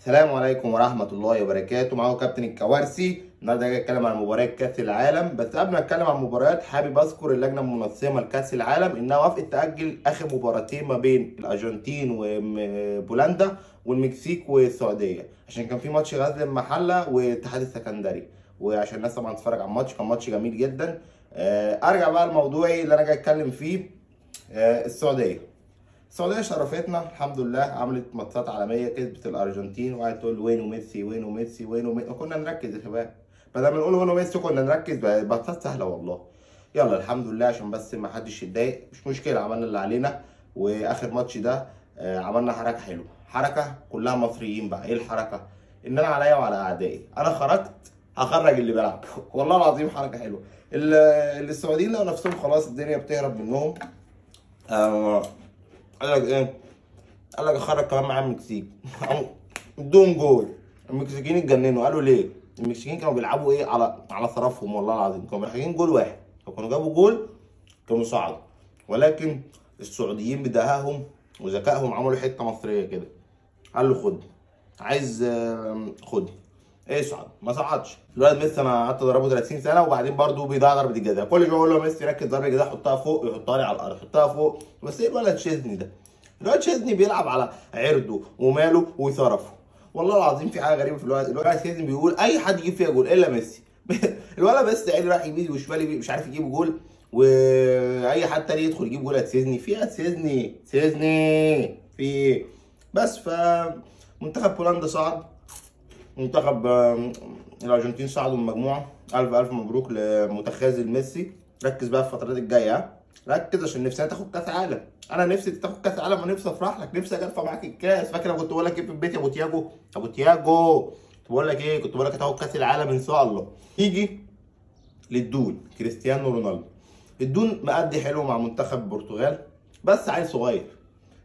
السلام عليكم ورحمة الله وبركاته. معاكم كابتن الكوارسي. النهارده جاي اتكلم عن مباريات كاس العالم، بس قبل ما اتكلم عن مباريات حابب اذكر اللجنة المنظمة لكاس العالم انها وافقت تاجل اخر مباراتين ما بين الارجنتين وبولندا والمكسيك والسعودية، عشان كان في ماتش غزل المحلة والاتحاد السكندري، وعشان الناس طبعا تتفرج على الماتش، كان ماتش جميل جدا. ارجع بقى لموضوعي اللي انا جاي اتكلم فيه. السعودية شرفتنا الحمد لله، عملت ماتشات عالمية، كسبت الارجنتين، وقعدت تقول وينو ميسي وينو ميسي وينو ميسي. كنا نركز يا شباب، بدل ما نقول وينو ميسي كنا نركز، ماتشات سهلة والله. يلا الحمد لله، عشان بس ما حدش يتضايق، مش مشكلة، عملنا اللي علينا. واخر ماتش ده عملنا حركة حلوة، حركة كلها مصريين بقى. ايه الحركة؟ ان انا عليا وعلى اعدائي، انا خرجت هخرج اللي بيلعب. والله العظيم حركة حلوة. السعوديين لقوا نفسهم خلاص الدنيا بتهرب منهم. قال لك ايه؟ قال لك اخرج كمان معاه المكسيك. ادوهم جول. المكسيكيين اتجننوا، قالوا ليه؟ المكسيكيين كانوا بيلعبوا ايه على صرفهم، والله العظيم كانوا محتاجين جول واحد، لو كانوا جابوا جول كانوا صعدوا. ولكن السعوديين بدهائهم وذكائهم عملوا حتة مصرية كده، قال له خد، عايز خد، اصعد. ما صعدش الولد ميسي، انا قعدت اضربه 30 سنة، وبعدين برضه بيضيع ضربه الجزاء. كل شوية اقول له ميسي ركز ضربه الجزاء، حطها فوق، يحطها لي على الارض، حطها فوق. بس ايه الولد تشيزني ده؟ الولد تشيزني بيلعب على عرضه وماله وصرفه. والله العظيم في حاجة غريبة في الولد، الولد تشيزني بيقول اي حد يجيب فيها جول الا ميسي. الولد بس عيني راح يمين وشمال مش عارف يجيب جول، واي حد تاني يدخل يجيب جول. تشيزني فيها، تشيزني تشيزني في بس. ف منتخب بولندا صعد، منتخب الارجنتين صعدوا من المجموعة. الف الف مبروك لمتخاذل ميسي. ركز بقى في الفترات الجاية، ركز عشان نفسنا تاخد كاس عالم. انا نفسي تاخد كاس عالم، ونفسي افرح لك، نفسي ارفع معاك الكاس. فاكر انا كنت بقول لك ايه في البيت يا ابو تياجو؟ ابو تياجو كنت بقول لك ايه؟ كنت بقول لك هتاخد كاس العالم ان شاء الله. يجي للدون كريستيانو رونالدو. الدون مأدي حلو مع منتخب البرتغال، بس عيل صغير.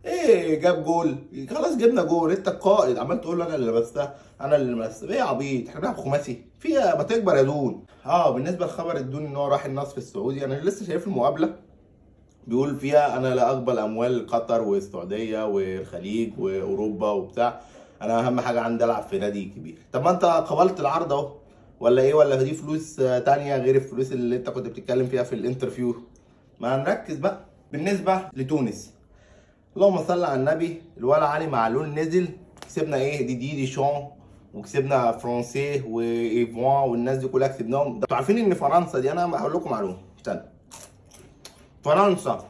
ايه جاب جول، خلاص جبنا جول، انت القائد، عمال تقول له انا اللي لمستها انا اللي لمستها. ايه يا عبيط، احنا بنلعب خماسي فيها، ما تكبر يا دون. بالنسبة لخبر الدون ان هو راح النصر السعودي، انا لسه شايف المقابلة بيقول فيها انا لا اقبل اموال قطر والسعودية والخليج واوروبا وبتاع، انا اهم حاجة عندي العب في نادي كبير. طب ما انت قبلت العرض اهو، ولا ايه؟ ولا دي فلوس تانية غير الفلوس اللي انت كنت بتتكلم فيها في ال interview؟ ما نركز بقى. بالنسبة لتونس، اللهم صل على النبي، الولا علي معلول نزل، كسبنا ايه دي ديشان، وكسبنا فرنسية وايفوان والناس دي كلها كسبناهم. انتوا عارفين ان فرنسا دي، انا هقول لكم معلومة، استنى، فرنسا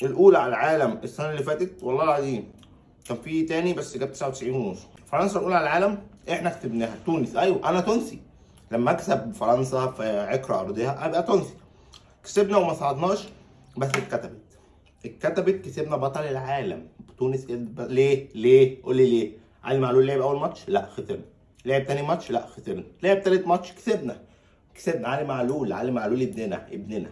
الاولى على العالم السنة اللي فاتت، والله العظيم كان في تاني بس جاب 99.5. فرنسا الاولى على العالم، احنا كسبناها. تونس، ايوه انا تونسي، لما اكسب فرنسا في عقر ارضها ابقى تونسي. كسبنا وما صعدناش، بس اتكتبت كسبنا بطل العالم تونس. ليه؟ ليه؟ قول لي ليه؟ علي معلول لعب اول ماتش؟ لا خسرنا. لعب تاني ماتش؟ لا خسرنا. لعب تالت ماتش؟ كسبنا. كسبنا. علي معلول، علي معلول ابننا ابننا.